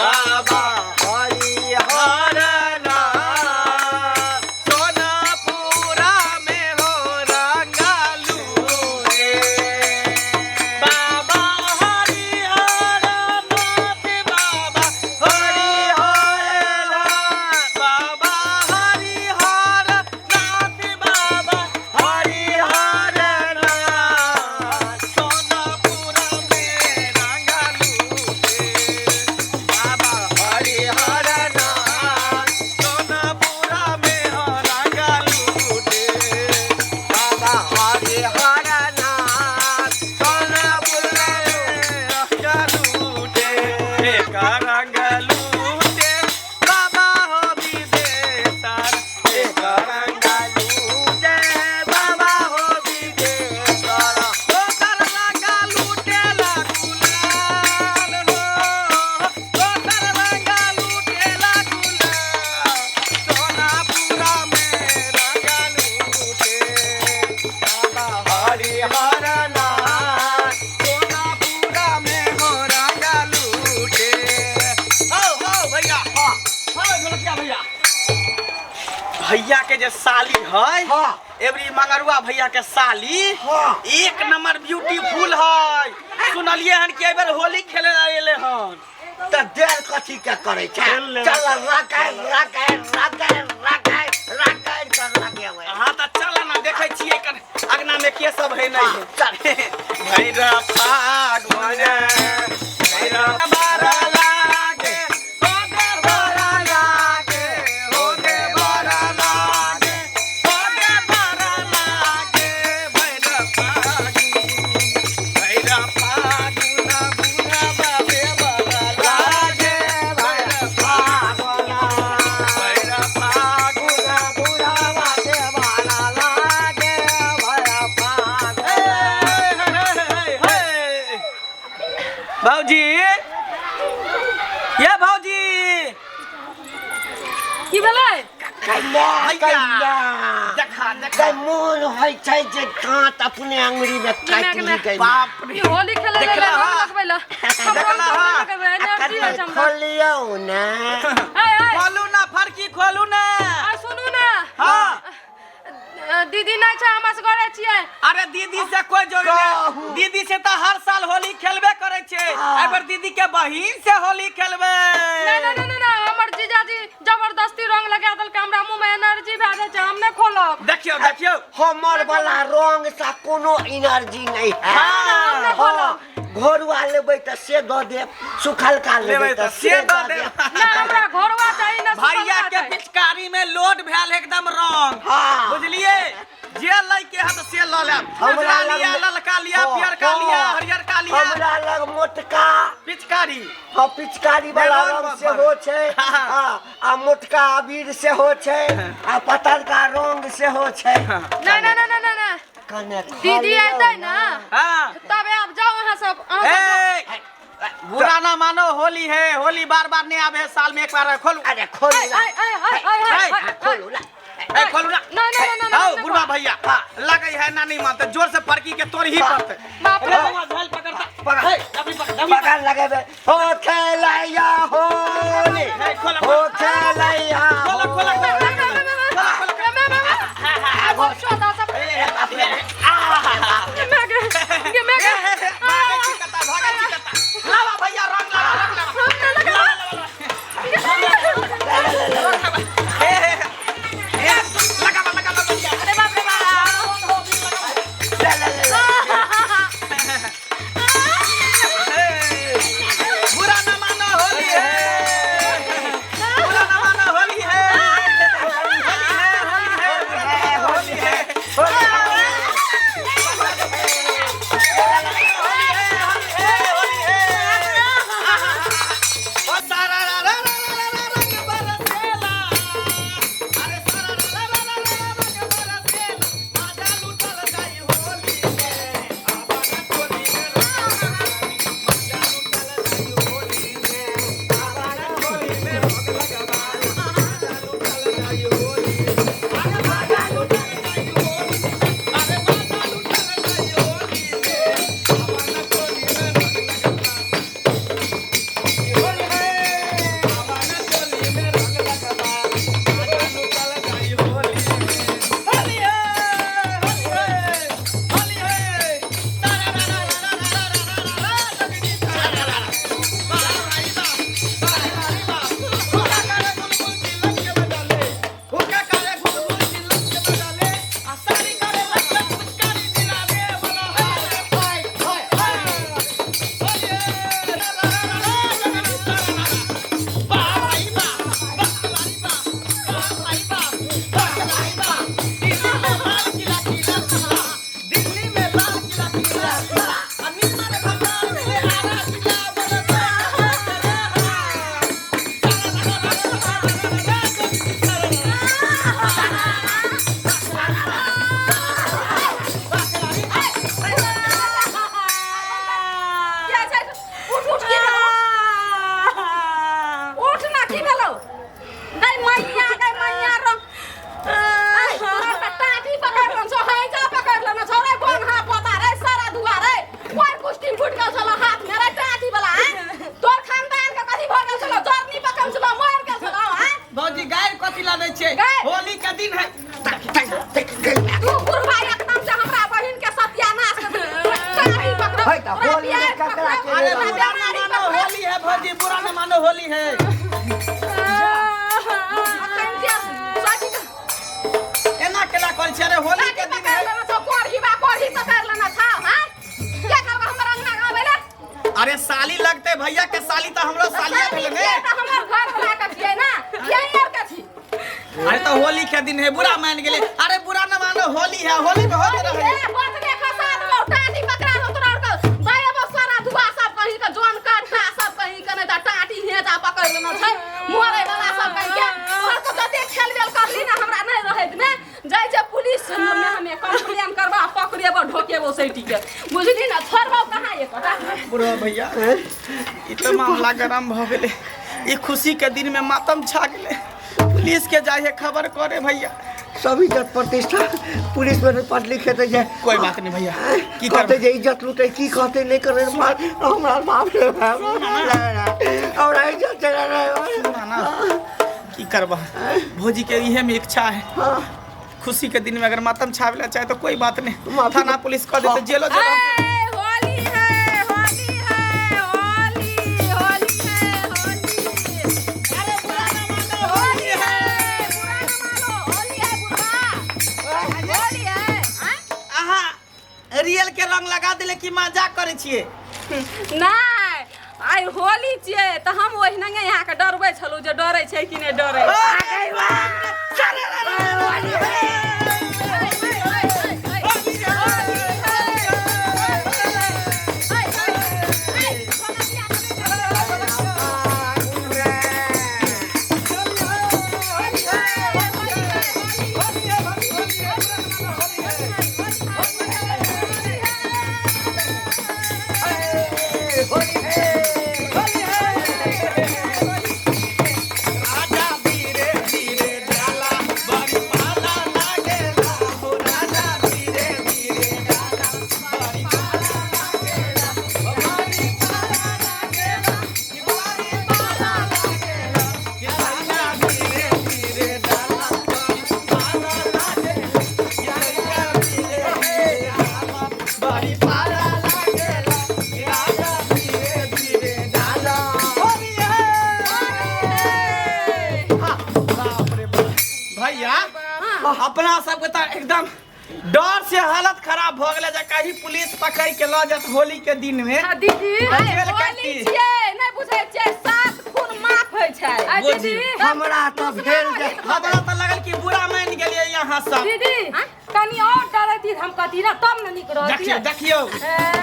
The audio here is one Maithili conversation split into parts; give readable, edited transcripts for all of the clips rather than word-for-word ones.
बाबा हरिहर नाथ सोनापुरा में हो रंगालू रे। बाबा हरिहर नाथ बाबा हरिहर नाथ बाबा हरिहर नाथ बाबा हरिहर नाथ सोनापुरा में रंगालू रे। बाबा हरिहर नाथ सोनापुरा में हो रंगालू रे। बाबा हरिहर नाथ सोनापुरा रंगालूटे एक रंगालूटे बाबा हो विदेशर एक रंगालूटे बाबा हो विदेशर। दोसर रंगालूटे ला गुलाल हो, दोसर रंगालूटे ला गुलाल सोनापुरा में रंगालूटे बाबा हरिहर नाथ सोनापुरा में हो रंगालूटे। हो हो भैया, हाँ हो ढोलकिया भैया, भैया के जे साली है, हाँ। एवरी मंगरुआ भैया के साली, हाँ। एक नंबर ब्यूटीफुल है। सुनलिए हन कि एबर होली खेले एले हन। तऽ देर कथी के करै छै? खेल लेबै। चल रखै रखै रखै रखै रखै कर लगेबै। हाँ तऽ चल ना, देखै छियै कन अगना में के सब है नहीं है। चल। भैरा फागुन भैरा बारा लागे हो दे बारा लागे हो दे बारा लागे हो दे बारा लागे भैरा फागुन भैरा फागुन बुढ़ा बाबे बारा लागे भैरा फागुन भैरा फागुन बुढ़ावा देवाला लागे भैरा फागुन। भौजी, ये भौजी की भेलै? कन्या कन्या देखा देखा गै मोन होइ छै जे दाँत अपने अंगुरी में काटि ली गै। बाप रे, ई होली खेले ले देखला रंग हा। लगबै ला। हम देखला रंग हा। लगबै, एनर्जी होइ छै हमरा। खोलियौ ने। ऐ ऐ खोलू ना फरकी, खोलू ना। आ सुनू ना। हाँ। दीदी नहि छै, हम असगरे छियै। अरे दीदी से कोई जोड़ी कहू। नहीं, दीदी से तो हर साल होली खेलबे करे छे। हाँ। एहि बेर दीदी के बहिन से होली खेलबे। नहीं नहीं नहीं नहीं, हमर जीजाजी जबरदस्ती रंग लगा देलकै हमरा मुंह में, एनर्जी भए जाइ छै, हम नहि खोलब। देखियौ देखियौ, हमर वाला रंग सा कोनो एनर्जी नहीं है। हाँ। हाँ, घोरुआ लेबै तऽ से दऽ देब, सुखलका लेबै तऽ से दऽ देब। ना हमरा घरवा चाही ना भैया सुखलका के चाही। पिचकारी में लोड भेल एकदम रंग। हाँ। बुझलिए, जे लै के है तो से ल लेब। हमरा उजला लग लिया, में- ललका लिया, हाँ, पियरका हाँ। लिया, हरियरका लिया। हमरा लग मोटका पिचकारी। हाँ, पिचकारी वाला रंग रंग पर। सेहो छै। हाँ। हाँ, आ मोटका अबीर सेहो छै आ पतरका रंग सेहो छै। नहीं नहीं नहीं नहीं नहीं, कने दीदी खोलियौ एतै ना हाँ। तब आब जाओ अहाँ सब, अहाँ सब जाओ। ए, बुरा ना मानो, होली है, होली बार बार नहीं आवे है, साल में एक बार है। खोलू। अरे खोलू ऐ ना। ऐ ऐ ऐ ऐ ऐ ऐ खोलू ना। ए, खोलू ना। नहीं नहीं नहीं नहीं, आओ नहीं, बुढ़वा भैया, लगे है नानी मानते, जोर से फरकी के तोड़ ही पड़ते। बाप रे। अरे बुआ, झाल पकड़ता। पकड़। हे, अभी पकड़, अभी पकड़। पकड़ लगेबै। हो खेलैया होली, हे, खोलो, हो खेलैया खोलो, खोलो, होली। भागै छी कत्ता, भागै छी कत्ता। लावा भैया, रंग लावा, रंग लावा। लावा, लावा, लावा। हे, हे, हे, लगावा, लगावा भैया। ले, ले, ले, ले। हे, बुरा ना मानो, होली मैया गे मैया रंग ऐ तोरा के टाटी पकड़ लेने छौ हैजा पकड़ लेने छौ रे बन्हा पोता रे सारा दुआ रे कोई कुश्ती फुट गेल छलो हाथ में रे टाटी वाला हैं तोर खानदान के कथी भऽ गेल छलो जरनी पकड़ छलो मर गेल छलो हैं भौजी गाय कथी ला दै छियै गाय? होली के दिन है तू बुढ़वा एकदम से हमरा बहिन के सत्यानाश कर देलही। तोरा टाटी पकड़ो है तऽ तोरा होली में बियाह ककरा पकड़ो, के अरे तोरा बुरा न बेमारी मानो पकड़ो। होली है भौजी बुरा न मानो होली है अखन जे साथी के एना केला करै छियै अरे होली टाटी के दिन पकड़ है लेना छौ कोढ़ी बा कोढ़ी पकड़ लेना छौ हैं के कहलको हमर अंगना आबै ले अरे साली लगते भैया के साली तो हमरो सालिया साली भेलै ने छियै तऽ हमर घर वाला के छियै ना यही आर के छी अरे तो होली के दिन है बुरा मान गेले अरे बुरा न मानो होली है होली में होत रहे ए बोतले खसा देबौ टाटी पकड़ा दो तोरा आर के दएबो सारा धुआ सब कहीं के जोन काठा सब कहीं के नहीं तऽ टाटी हेजा पकड़ लेना छै मरे वाला सब कहीं के तोहर के जते खेल बेल करली ना हमरा नहीं रहैत ने जाइ छै पुलिस में हमे कंप्लेन करबा पकड़ेबो ढोकेबो सैटी के बुझली ना छोड़बो कहाँ एकटा बुढ़वा भैया ई तो मामला गरम भ गेलै ई खुशी के दिन में मातम छा गेलै पुलिस के जाइए खबर करे भैया सब इज्जत प्रतिष्ठा पुलिस में पढ़ लिखे तऽ जे कोई बात नहीं भैया की कहते करबै जे इज्जत लूटे की कहते नहीं करे मार हमरा बाप रे बाप हमरा इज्जत चला रहे ना ना की करबा भौजी के इहे में इच्छा है हाँ खुशी के दिन में अगर मातम छावेला चाहे तो कोई बात नहीं माफी- थाना पुलिस कह देते जेलो जेलो ए, होली है होली है होली होली है होली अरे बुरा ना मानो होली है बुरा न मानो होली है बुढ़वा होली है आँय? अहाँ रियल के रंग लगा देले कि मजाक करे छियै नहि आइ होली छियै तऽ हम ओहिनागे अहाँके डरबै छलहुँ जे डरै छै कि नहि डरै छै। राजा धीरे धीरे डाला बड़ी पाला लागेला हो राजा धीरे धीरे डाला बड़ी पाला लागेला हो बड़ी पाला लागेला कि बड़ी पाला लागेला कि राजा धीरे धीरे डाला बड़ी पाला लागेला कि राजा धीरे धीरे डाला बड़ी पाला लागेला कि राजा धीरे धीरे डाला होली है बाप रे बाप। भैया अपना सबके तऽ एकदम डर से हालत खराब भऽ गेलै जे कहीं पुलिस पकड़ के लऽ जात होली के दिन में आ दीदी जेल होली काटी। छियै नहि बुझै छियै सात खून माफ होइ छै आ दीदी, हमरा तऽ भेल जे हमरा तऽ लगल कि बुरा मान गेलियै यहाँ सब दीदी कनी और डरैती हम कथी ना तब ने नीक रहती देखियौ देखियौ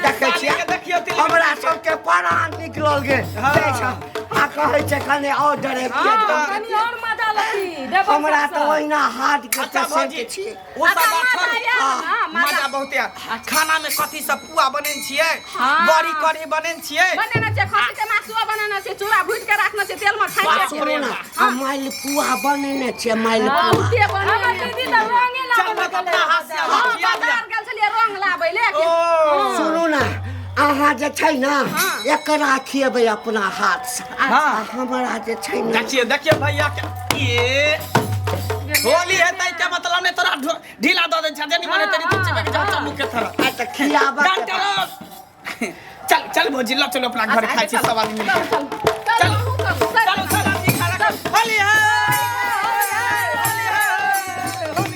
देखै साली छियै के देखियौ तिलक। हमरा सबके प्राण निकलल गेल हाँ। जाइ छ आ कहै छै कने और डरे हाँ, कनी और मजा लती देबो हमरा सबसँ। तऽ ओहिना हार्ट के अच्छा पेशेंट भौजी छी ओ सब अच्छा, बात मजा छोड़ू। आयल ना, मजा। मजा बहुते आयल। खाना में कथी सब पुआ बनेने छियै हाँ। बड़ी कढ़ी बनेने छियै बनेने छै खस्सी के मासुओ बनेने छै चूड़ा भूजि के राखने छै तेल में छानि बाप के रे सुनू ना आ मालपुआ बनेने छियै मालपुआ बहुते बनेने दीदी तऽ रंगे चल लाबऽ मत अपना हाथ से हाँ, आवाज खिया दिया। बाजार गेल छलियै रंग लाबै ले ओ सुनू ना अहाँ जे छै ना एकरा खिएबै अपना हाथ से हाँ। आ हमरा जे छै ना देखिए देखिए भैया के ये होली है तै के मतलब ने तोरा ढीला दऽ दै छै जनी मने तनी तू चिपक जा चल मुख के थरा आ तऽ खियाबऽ के चल चल भौजी ल चलो अपना घर खाइ छी सब आदमी मिलके। चल चल।